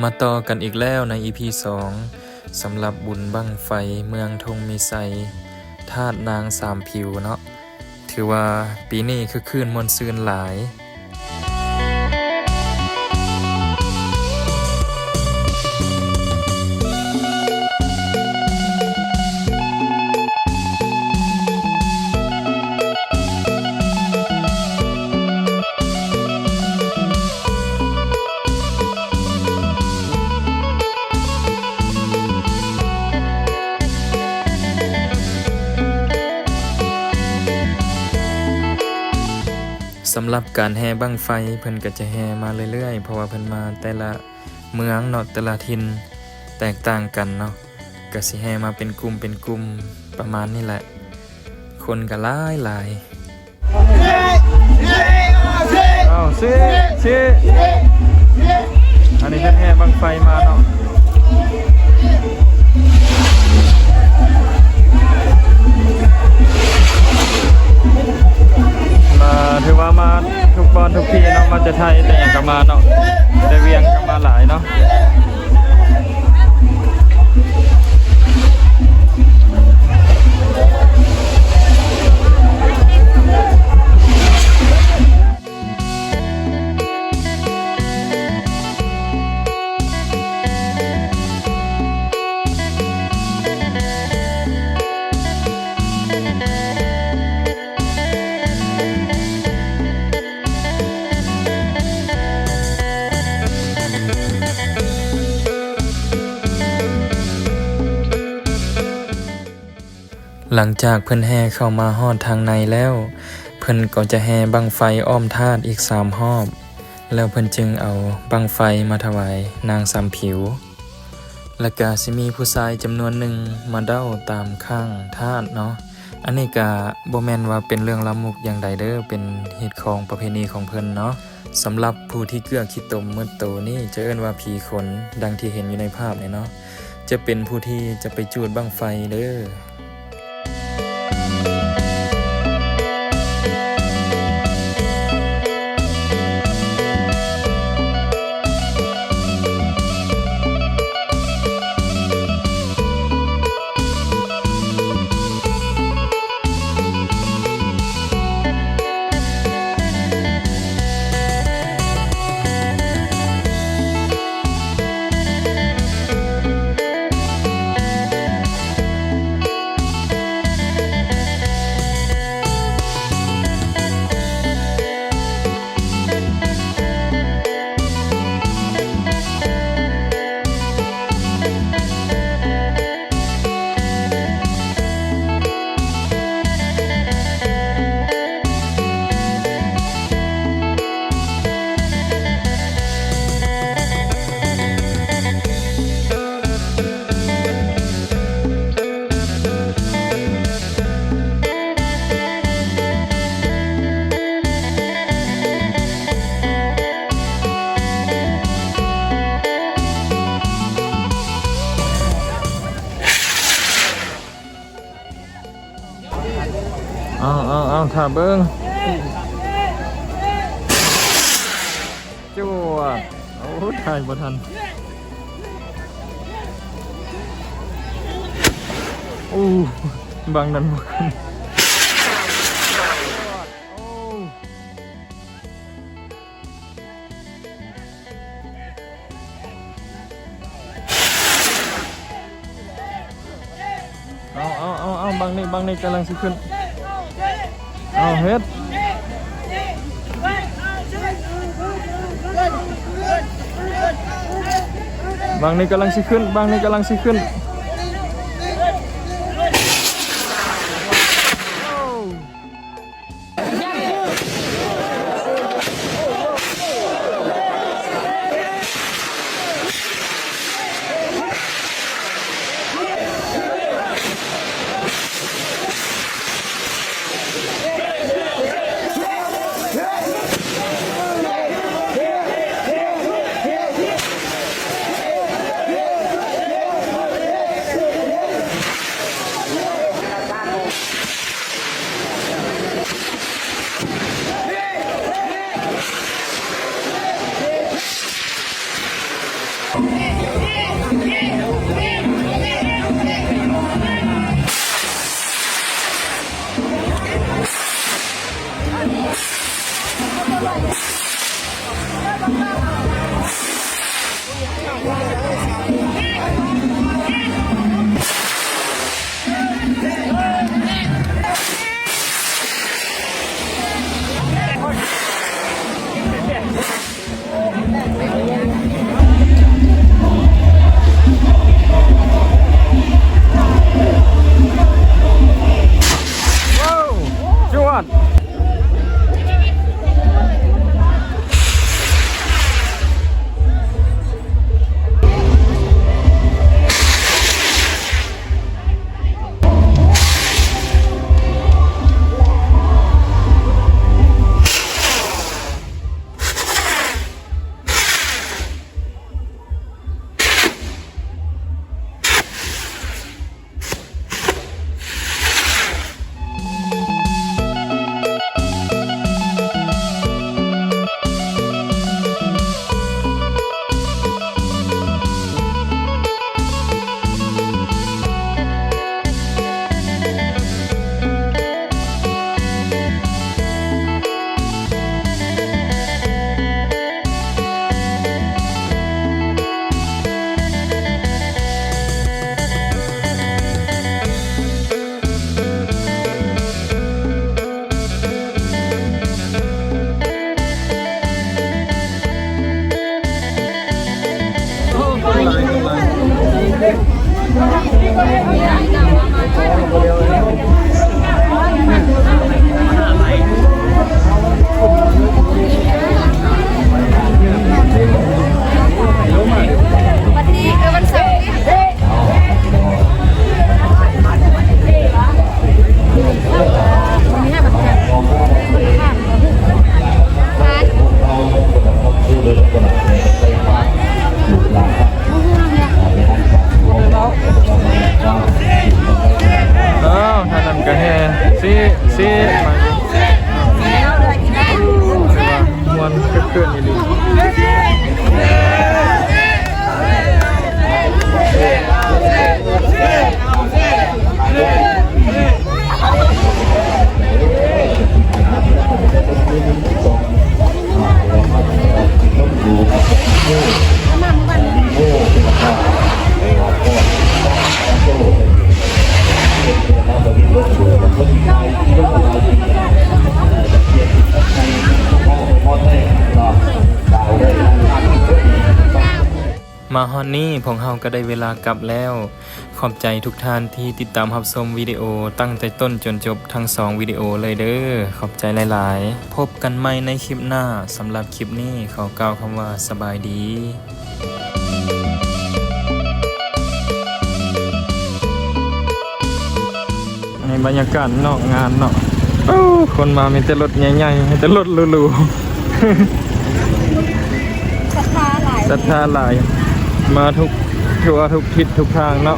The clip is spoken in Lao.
ມາຕໍ່ກັນອີກແລ້ວໃນ ອີພີ ສອງ ສຳລັບບຸນບັ້ງໄຟເມືອງທົ່ງມີໄຊ ທາດນາງສາມຜິວເນາະ. ຖືວ່າປີນີ້ຄຶກຄື້ນມ່ວນຊື່ນຫຼາຍ. ສຳລັບການແຫ່ບັ້ງໄຟ ເພິ່ນກໍຈະແຫ່ມາເລື້ອຍໆ ເພາະວ່າເພິ່ນມາແຕ່ລະເມືອງເນາະ ແຕ່ລະຖິ່ນແຕກຕ່າງກັນເນາະ ກໍຊິແຫ່ມາເປັນກຸ່ມເປັນກຸ່ມປະມານນີ້ແຫຼະ ຄົນກໍຫຼາຍໆ. ອ້າວ ຊິ ຊິ ອັນນີ້ເພິ່ນແຫ່ບັ້ງໄຟມາເນາະ ມາ ຖືວ່າມາທຸກບ່ອນທຸກທີ່ເນາະ ມາແຕ່ໄທແຕ່ຫຍັງກໍມາເນາະ ແຕ່ວຽງກໍມາຫຼາຍເນາະ. ຫຼັງຈາກເພິ່ນແຫ່ເຂົ້າມາຮອດທາງໃນແລ້ວ ເພິ່ນກໍຈະແຫ່ບັ້ງໄຟອ້ອມທາດອີກສາມຮອບ ແລ້ວເພິ່ນຈຶ່ງເອົາບັ້ງໄຟມາຖວາຍນາງສາມຜິວ ແລ້ວກະຊິມີຜູ້ຊາຍຈຳນວນໜຶ່ງມາເດົາຕາມຂ້າງທາດເນາະ. ອັນນີ້ກະບໍ່ແມ່ນວ່າເປັນເລື່ອງລາມົກຢ່າງໃດເດີ້ ເປັນຮີດຄອງປະເພນີຂອງເພິ່ນເນາະ. ສຳລັບຜູ້ທີ່ເກືອກຂີ້ຕົມໝົດໂຕນີ້ ຈະເອີ້ນວ່າຜີຂົນ ດັ່ງທີ່ເຫັນຢູ່ໃນພາບນີ້ເນາະ ຈະເປັນຜູ້ທີ່ຈະໄປຈູດບັ້ງໄຟເດີ້. ເອົາ ເອົາ ເອົາ ຖ້າເບິ່ງ ຈວດ. ໂອ້ ຖ່າຍບໍ່ທັນ. ໂອ້ ບັ້ງນັ້ນບໍ່ຂຶ້ນ. ໂອ້ ເອົາ ເອົາ ເອົາ ເອົາ ບັ້ງນີ້ ບັ້ງນີ້ກຳລັງຊິຂຶ້ນ. ເອົາ ເຮັດ ບັ້ງນີ້ກຳລັງຊິຂຶ້ນ ບັ້ງນີ້ກຳລັງຊິຂຶ້ນ. ວັນນີ້ ເອີ ວັນເສົານີ້ ວັນນີ້ໃຫ້ບັດທານ ອ້າວ ທາງນັ້ນກະແຫ່ ຊິ ຊິ ຖືວ່າມ່ວນຄຶກຄື້ນອີ່ຫຼີ. ມາຮອດນີ້ ພວກເຮົາກໍໄດ້ເວລາກັບແລ້ວ. ຂອບໃຈທຸກທ່ານທີ່ຕິດຕາມຮັບຊົມວິດີໂອຕັ້ງແຕ່ຕົ້ນຈົນຈົບທັງສອງວິດີໂອເລີຍເດີ. ຂອບໃຈຫຼາຍໆ. ພົບກັນໃໝ່ໃນຄລິບໜ້າ. ສຳລັບຄລິບນີ້ ຂໍກ່າວຄຳວ່າສະບາຍດີ. ໃນບັນຍາກາດນອກງານເນາະ ໂອ້ ຄົນມາມີແຕ່ລົດໃຫຍ່ໆ ມີແຕ່ລົດຫຼູໆ ສັດທາຫຼາຍ ສັດທາຫຼາຍ ມາທຸກ ທົ່ວທຸກທິດທຸກທາງເນາະ.